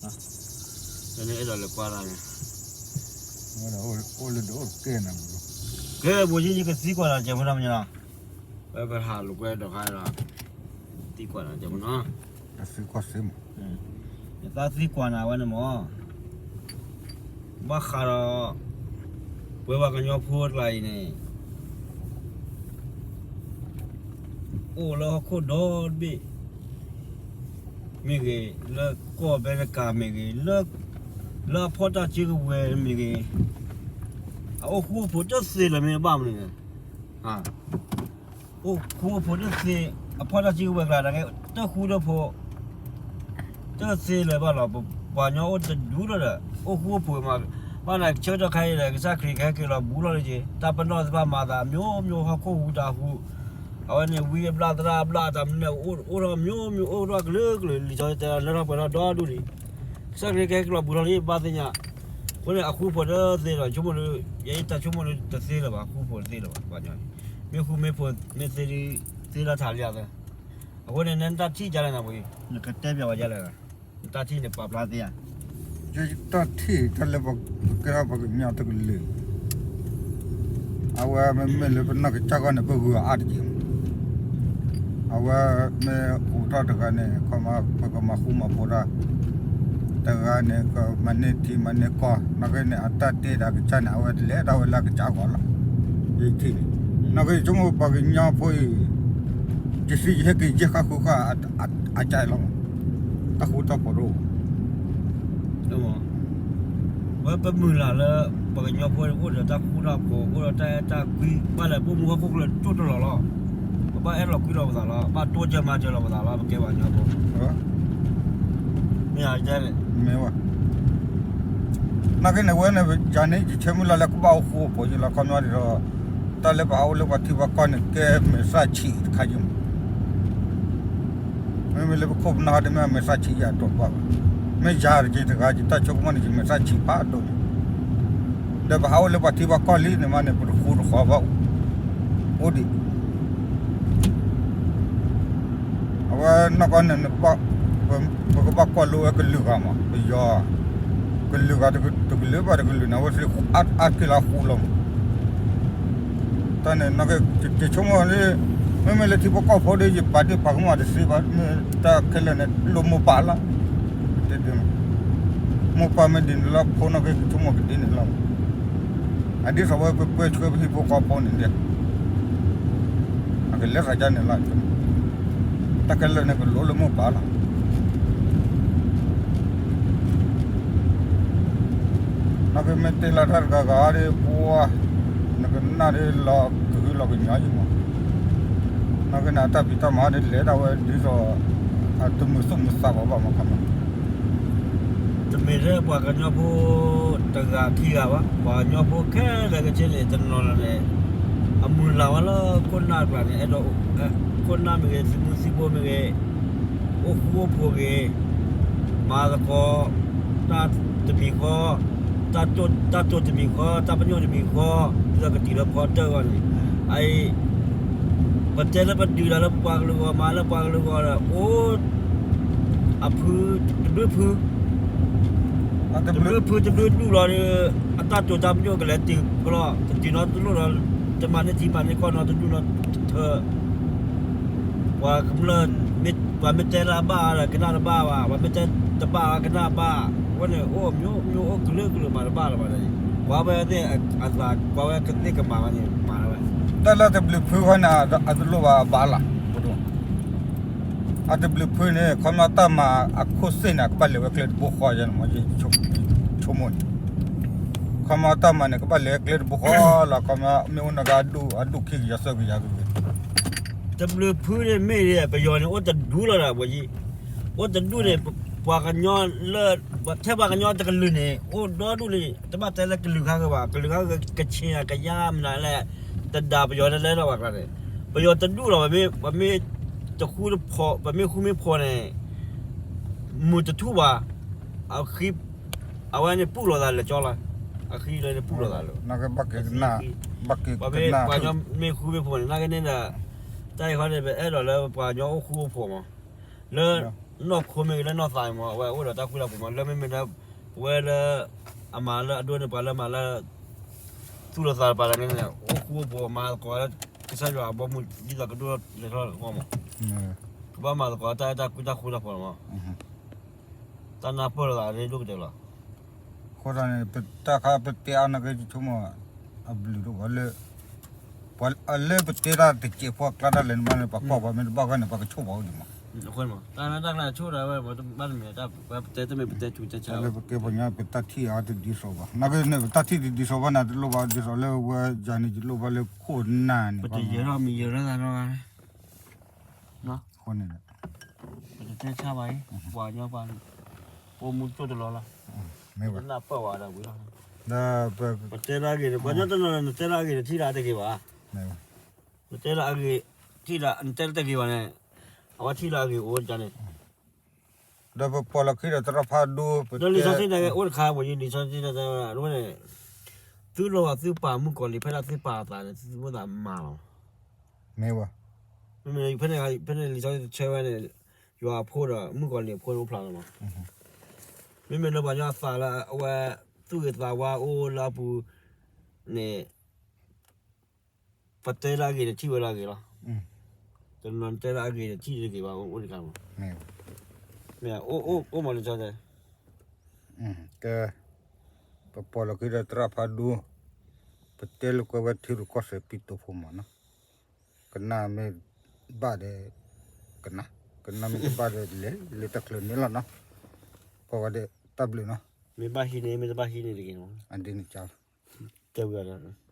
တနၢ်အဲၣ်ဒိးလဲၤကွၢ်တၢ်န့ၣ်, အိၣ်လၢဒၢးအိၣ်တကဲနၤ, ကဲဘိးယံယကသံကွၢ်နၤကဲမနီၤမနီၤ, ဝဲပဟးလိာ်ကွဲဒီးခါဒီး, သံကွၢ်နၤကဲမနီၤ, သံကွၢ်သ့မး, ယသးသံကွၢ်နၤဝဲန့ၣ်မး, ဘၣ်ဃးဒီး ပဝဲပှၤကညီဖိတကျါအံၤန့ၣ် အိၣ်လၢဟီၣ်ခိၣ်ဒီတဘ့ၣ်မ့ၢ်ဂ့ၤ, လၢကီၢ်အမဲရကၤမ့ၢ်ဂ့ၤ, လၢအဖီၣ်တၢ်စုကဝဲၤမ့ၢ်ဂ့ၤ, အအိၣ်ဃူအိၣ်ဖိးတသ့လၢၤမ့ၢ်ဘၣ်မနုၤလဲၣ်. အိၣ်ဃူအိၣ်ဖိးတသ့, အဖီၣ်တၢ်စုကဝဲၤကျါန့ၣ် တဃူတဖိး တသ့လၢၤဘၣ်လီၤ. ပပှၤကညီအိၣ်တဒူလီၤဒီး အိၣ်ဃူအိၣ်ဖိးမး, ဘၣ်နဆၢကတီၢ်ခဲအံၤဒီး ကစၢ်ခရံာ်ကဟဲက့ၤလီၤဘူးထီၣ်လံက့ၤ, တၢ်ပနီၣ်သ့ၣ်တဖၣ်မၤသး မျိုးမျိုး ဟီၣ်ခိၣ်ဟူးတၢ်ဟူး, အဝဲန့ၣ် ဝံအဘျၣ်သရၣ်အဘျၣ်တၢ်မနုၤန့ၣ် အိၣ်ထီၣ် မျိုးမျိုး အိၣ်ထီၣ်ကလုာ်ကလုာ်, လံာ်စီဆှံတဲလၢထီၣ်ပှဲၤထီၣ်ဒီဒူၣ်လံ. ကစၢ်ခရံာ်ကဟဲက့ၤလီၤဘူးထီၣ်လံ ဘၣ်သ့ၣ်ညါ, အဃိန့ၣ် အဃူဖိးတသ့လၢၤ, ဆိကမိၣ်ဒီး ယဲအံၤတၢ်ဆိကမိၣ်ဒီးတသ့လၢၤဘၣ်, အဃူဖိးတသ့လၢၤဘၣ်, ပှၤကညီန့ၣ် မ့ၢ်ဃူမ့ၢ်ဖိး မ့ၢ်သ့ဒီး သ့လၢထးလံဧါသၢ, အဃိန့ၣ် နတၢ်ထံၣ်ဒ်လဲၣ်နၤ, နကတဲပျးဝဲဒ်လဲၣ်, နတၢ်ထံၣ်န့ၣ် ပာ်ဖျါသ့ဧါ. ယတၢ်ထံၣ်တၢ်လၢပကဲထီၣ်ပှၤကညီတကလုာ်, အဝဲမ့မ့ၢ်လၢပနီၢ်ကစၢ်ဂီၢ်န့ၣ် ပဂုၤအါတက့ၢ်မး, အဝဲမ့ၢ်အိၣ်ထီၣ်တဂၤန့ၣ် ခီမး ပကမၤဃူမၤဖိးတၢ်, တဂၤန့ၣ် ကမၤန့ၢ်ထံမၤန့ၢ်ကီၢ်, နီၢ်ကီၢ်န့ၣ် အတၢ်တ့တၢ်ကစၢ်န့ၣ် အဝဲလဲၤဒၣ်ဝဲလၢအကစၢ်ဂီၢ်လီၤ. ယထံၣ်န့ၣ်, နီၢ်ကီၢ်ဆိကမိၣ်ပှၤကညီဖိအံၤ ယသံယဟဲက့ၤယဲၢ်ဃၣ်ဃုဃၣ် အကၢ်လီၤ, တၢ်ဃူတၢ်ဖိးတအိၣ် ဝဲပမုၢ်လၢ်လၢ ပှၤကညီဖိအိၣ်ဒီးတၢ်ဃူတၢ်ဖိး အိၣ်ဒီးတၢ်အဲၣ်တၢ်ကွံ ဘၣ်လဲၣ် ပအိၣ်မူဟီၣ်ခိၣ်ချၢတိၢ်တလီၢ်လီၤ. ပဘၣ်အဲၣ်လီၤကွံလီၤပသးလီၤ, ဘၣ်တိစၢၤမၤစၢၤလီၤပသးလီၤ, ပကဲပှၤကညီဖိ မ့ၢ်ဧါ, မ့ၢ်ဝဲ, နာ်က့န့ၣ် ဝဲန့ၣ် ယၤန့ၣ် ယဆၢမုၢ်လၢ်လၢကဘၣ်အိၣ်ဃူအိၣ်ဖိးယံၤလီၤ, ခီပညီဒ်ဒီး တၢ်လၢပဟးအိၣ်လၢပှၤထံပှၤကီၢ်န့ၣ် ကဲမဲာ်သၣ်ဆံးတခါယံၤမး မ့မ့ၢ်လၢပခိၣ်ပနၢ်ဟီဒ်မ့ၢ်မဲာ်သၣ်ဆံးယၤအတီၢ်ဘၣ်ဘၣ်, မ့ၢ်ယၤတက့ၢ်တဂၤ ယတၢ်ဆိကမိၣ်န့ၣ် ယမဲာ်သၣ်ဆံးဖးဒိၣ်န့ၣ်, ဒီးပဟးအိၣ်လၢပှၤထံပှၤကီၢ်လံန့ၣ်မးန့ၣ် ပတဃူတဖိးဘၣ်, အိၣ်ဒံး အဝဲနီၢ်ကီၢ်န့ၣ် ပကဘၣ်ကွၢ်လိဝဲကလုာ်ဂၤမး ပယီၤ ကလုာ်ဂၤတကလုာ်ဘၣ်တကလုာ်န့ၣ် အဝဲသ့ၣ်အါတက့ၢ်လၢအဃူလီၤမး, တၢ်န့ၣ် ကဆိကမိၣ်လၢ မ့မ့ၢ်လၢထံဖိကီၢ်ဖိဒီး ယပာ်ဒ့ၣ်ပာ်ကမၣ်တသ့ဘၣ်, မ့ၢ်တၢ်ခဲလၢာ်န့ၣ် လိၣ်မိၢ်ပၢ်လီၤ, တဲဒ်န့ၣ်, မိၢ်ပၢ်မ့ၢ်ဒ်န့ၣ်လီၤ ဖိနီၢ်ကီၢ်ကဆိကမိၣ်ကဒ်န့ၣ်လီၤ, အဒ်သိးဝဲပပှဲၤဆှၢပဟံၣ်ဖိဃီဖိန့ၣ်ဒီး အကလဲၤသးဒ်န့ၣ်လီၤ, တၢ်ခဲလၢာ်န့ၣ် ကလိၣ်လၢမိၢ်ပၢ်လီၤ. နကမ့ၢ်တဲလီၤတၢ်တဂၤဂၤဒီး ပှၤ နကနၣ်ဒီးလီၤကဟုလီၤကညီယံၤမး, နကနၣ်တၢ်ဖံးတၢ်မၤဒီး လဲၤဒၣ်ဝဲဒ်သိး အတမုာ်သူၣ်မုာ်သးဘၣ်ဘၣ်မးခီမး တမ့ၢ်ထဲပှၤကညီဖိတဂၤခံဂၤဘၣ်, ပှၤကညီဖိခဲလၢာ်ခဲဆ့န့ၣ် တနီၤနီၤန့ၣ် အမုၢ်လၢ်ဝဲလၢခိၣ်နၢ်တကျါန့ၣ် အဲၣ်ဒိး ခိၣ်နၢ်မ့ၢ်ဂ့ၤ သုးမုၢ်သံၣ်ဘိမ့ၢ်ဂ့ၤ အိၣ်ဃူအိၣ်ဖိးဂ့ၤ, မၤသကိး တၢ်တမံၤဃီ, တၢ်တိာ်တမံၤဃီ, တၢ်ပညိၣ်တမံၤဃီ, ဒ်သိးကတုၤလၢဖီတၢၣ်အဂီၢ်န့ၣ်, အအံၤ ပတဲလၢပဒုးတၢ်လၢပပှၤကလုာ်အဂီၢ် မၤလၢပှၤကလုာ်အဂီၢ်ဒီး အိၣ် အဖု တဘျုးဖု တဘျုးဖုတဘျုးဒူၣ်လီၤဒီး အတၢ်တိာ်တၢ်ပညိၣ်ကလဲၤတုၤဖဲလီၤ တတုၤနီတလိၣ်ဒီး တမၤန့ၢ်ထံမၤန့ၢ်ကီၢ်နီတဒူၣ်နီတထၢ ပှၤကမျၢၢ် ပှၤမ့ၢ်တဲလၢအဘၣ်ဒီး ကနၣ်တဘၣ်ဘၣ်, ပှၤမ့ၢ်တဲတဘၣ်ဘၣ်ကနၣ်ဘၣ်, အဝဲန့ၣ် အိၣ်မျိုးမျိုး အိၣ်ကလုာ်ကလုာ်မၤတဘၣ်လၢၤဘၣ်ဒီး ကွၢ်ဝဲသ့ၣ်အသး ကွၢ်ဝဲကသ့ၣ်ကမၤဝဲန့ၣ် မၤလၢၤဝဲ တၢ်လၢတဘျုးဖုဃီန့ၣ် အတလိၣ်ဘၣ်အဘၣ်လီၤ, အတဘျုးဖုန့ၣ် ခီမီတၢ်မၤအခိၣ်သ့ၣ်န့ၣ် ကဘၣ်လဲၤဝဲကျဲတဘိဃီယဲန့ၣ် ဆိကမိၣ်န့ၣ်, ခီမီတၢ်မၤန့ၣ် ကဘၣ်လဲၤကျဲတဘိဃီလီၤ, ခီမီမ့ၢ်အိၣ်နဂၤဒူၣ် အဒူၣ်ခံကယၤသၢကယၤဂ့ၤဂ့ၤ တဘျုးဖုန့ၣ်မ့ၢ်ဒ် ပယီၤန့ၣ် အိၣ်တဒူၣ်လီၤဒီး ဘိးယံၤ, အိၣ်တဒူၣ်န့ၣ် ပှၤကညီလၢ ထဲပှၤကညီတကလုာ်န့ၣ် အိၣ်ဒီဒူၣ်န့ၣ် တဘၣ်တဲလၢကလုာ်ခါဂ့ၤဘၣ်, ကလုာ်ခါဂ့ၤ ကချ့ၣ် ကယါ မနုၤလဲၣ်, တဒၣ်ပယီၤတလဲလီၤဘၣ်ကျါန့ၣ်, ပယီၤတဒူၣ်လီၤ, ပမ့ၢ်တဃူတဖိး ပမ့ၢ်ဃူမ့ၢ်ဖိးန့ၣ် မုာ်တထူၣ်ဘၣ်, အဃံ အဝဲန့ၣ်ပူၣ်လိာ်သးလၢာ်ကၠီလီၤ, အဃံလၢန့ၣ်ပူၣ်လိာ်သးလၢာ်, ပှၤမ့ၢ်ဃူမ့ၢ်ဖိးန့ၣ် နာ်က့န့ၣ်ဒီး တၢ်အံၤခီန့ၣ် ပအဲၣ်ဒိးလၢပှၤကညီအိၣ်ဃူအိၣ်ဖိးမး, လၢ နီၢ်ခိမ့ၢ်ဂ့ၤလၢနီၢ်သးန့ၣ်မး အဝဲအိၣ်ဒီးတၢ်ဃူတၢ်ဖိးမး လၢမ့မ့ၢ်လၢ ပဝဲလၢ အမၤလၢအဒိန့ၣ် ပှၤလၢမၤလၢ သူၣ်လၢသးတပၤလၢန့ၣ် အိၣ်ဃူအိၣ်ဖိးမၤသကိးလၢ ကစၢ်ယွၤအဘီအမုၢ် ဒ်သိးကဒိၣ်ထီၣ်လဲၤထီၣ်မး ကဘၣ်မၤသကိးတၢ်အဲၣ်တၢ်ကွံတၢ်ဃူတၢ်ဖိးမး တၢ်နၢ်ပၢၢ်လိာ်သးန့ၣ်ဒိၣ်ကတၢၢ်လီၤ. အဃိသတးန့ၣ် ပတၢ်ခါပတဲအါနာ်က့ဆိကမိၣ် အဘျုးတအိၣ်ဘၣ်လၢ ပှၤလၢပတဲတၢ်တစဲးဖိအကျါတၢ်လဲၤနမးန့ၣ် ပှၤကွၢ်ပှၤမ့ၢ်တဘၣ်ဂီၢ်န့ၣ် ပှၤကဆိၣ်ပှၤအိၣ်ဒံးမး တၢ်လၢတၢ်ကျါဆိၣ်ဒၣ်ဝဲ ပတဘၣ်တမ့ၢ်တၢ် ပတဲတမ့ၢ်ပတဲထူတဲဆါ လၢပကဲပှၤကညီ ပတၢ်ထံၣ်အါတဒ်သိးဘၣ် နာ်က့န့ၣ် ပတၢ်ထံၣ်တဒ်သိးဘၣ်န့ၣ် တလိၣ်ဘၣ်ဒ်သိးလၢဝဲယၤန့ၣ် ယလိၣ်ဘၣ်လၢခိၣ်နၢ်န့ၣ် ပတယၢၤထီၣ်မံယၢၤထီၣ်သးနီတဂၤ အဃိန့ၣ် ပတတဲဆါဘၣ်အံၤ ပှၤကညီပှၤ ပအိၣ်မူကၠိၣ်တလီၤလီၤ မ့ၢ်ဝဲနၢ်ပၢၢ်ဝဲဒၣ်ဝံၤလီၤ ဒီးပ ပတဲလၢအဂ့ၤန့ၣ် ပှၤကညီတနီၤနီၤ နတဲလၢအဂ့ၤ နထံၣ်လၢအတဂ့ၤဘၣ် နတဲလၢအဂ့ၤ ထံၣ်လၢ နတဲလၢတဂ့ၤဘၣ်န့ၣ် အဝဲထံၣ်လၢအဂ့ၤအိၣ်န့ၣ် ဒီးပပိာ်လီၤခံဒီးသရၣ်ဖးဒိၣ် ဒီးလံာ်စီဆှံန့ၣ်အိၣ်တခါ ပှၤယလံာ်စီဆှံန့ၣ် အဝဲန့ၣ် သုလီၤဂာ်သုပာ်မုၣ်ကီၤလံၢ် ဖဲဒၣ်သုပာ်အသးန့ၣ် သုသးမၤလီၤ မ့ၢ်ဝဲ မ့မ့ၢ်ဖဲန့ၣ် ဖဲန့ၣ်လံာ်စီဆှံတဆၢဝဲန့ၣ် ယွၤအဖိဒီးမုၣ်ကီၤလံၢ်အဖိန့ၣ်အိၣ်ဖျါလီၤမး မ့မ့ၢ်လၢပှၤကညီအသးလၢအဝဲ သူၣ်ဂ့ၤသးဝါအိၣ်လၢအပူၤန့ၣ် ပတဲလၢအဂ့ၤန့ၣ် ထံၣ်ဝဲလၢအဂ့ၤလီၤ. တနီၤတဲလၢအဂ့ၤန့ၣ် ထံၣ်တဂ့ၤဘၣ် အိၣ်တခါမး. မ့ၢ် အိၣ်မးလၢကၠီတဲ ကဲ ပပိာ်လီၤခံဒီးသရၣ်ဖးဒိၣ် ပတဲလိာ်ကွဲဝဲထံရူၢ်ကီၢ်သဲးပံတိာ်ဖိမးနီၤ. ကနၣ်မ့ၢ်ဘၣ်ဒီး ကနၣ်, ကနၣ်မ့ၢ်တဘၣ်ဒီး လဲၤလၢတၢ်ချၢန့ၣ်လီၤနီၤ. ကိးဂၤဒဲး တၢ်ဘျုးနီၤ. မ့ၢ်ဘၣ်ဟံးန့ၣ် မ့ၢ်တဘၣ်ဟံးန့ၣ်တဂ့ၤနီၤ. အဒ်န့ၣ်ကၢ်လီၤ. တဲဝဲဒီး